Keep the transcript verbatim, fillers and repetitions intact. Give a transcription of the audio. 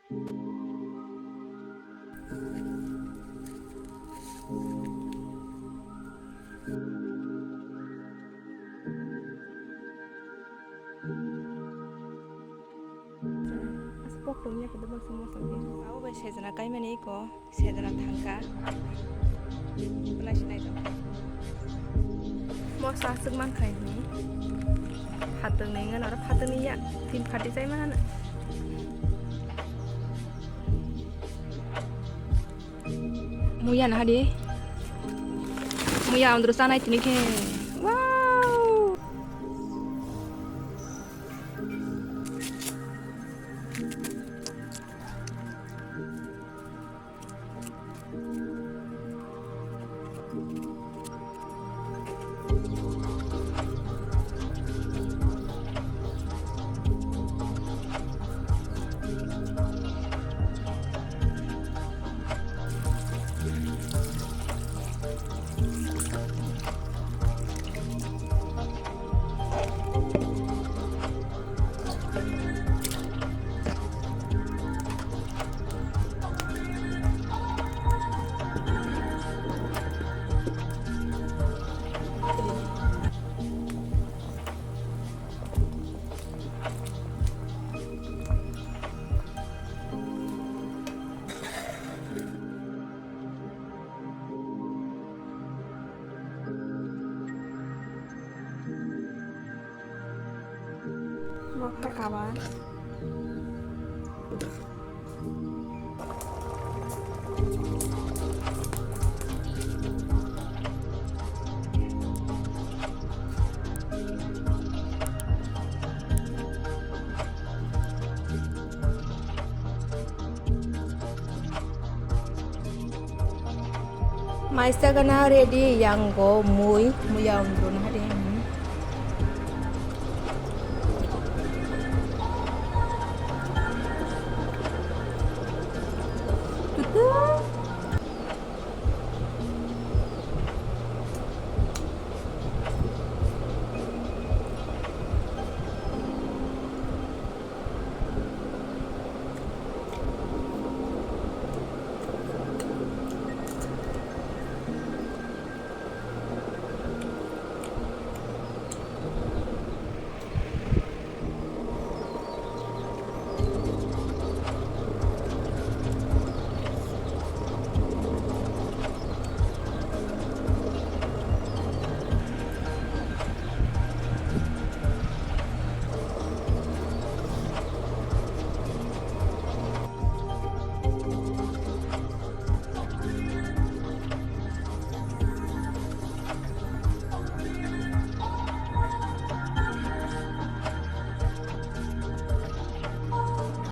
Aswk pok tongya khe debak se moso khe. Abo bai sejana kaimani iko, sejana thangkha. Belai se naithok. Moso aswk mankha hini. Phatwng ni wngkha oro phatwng ni ya. Tin phati chai mano. Muya naha di. Muya andro chanai tini khe. Wow. Mokha kaba. Maisa gana ready yango mui, muya undruna.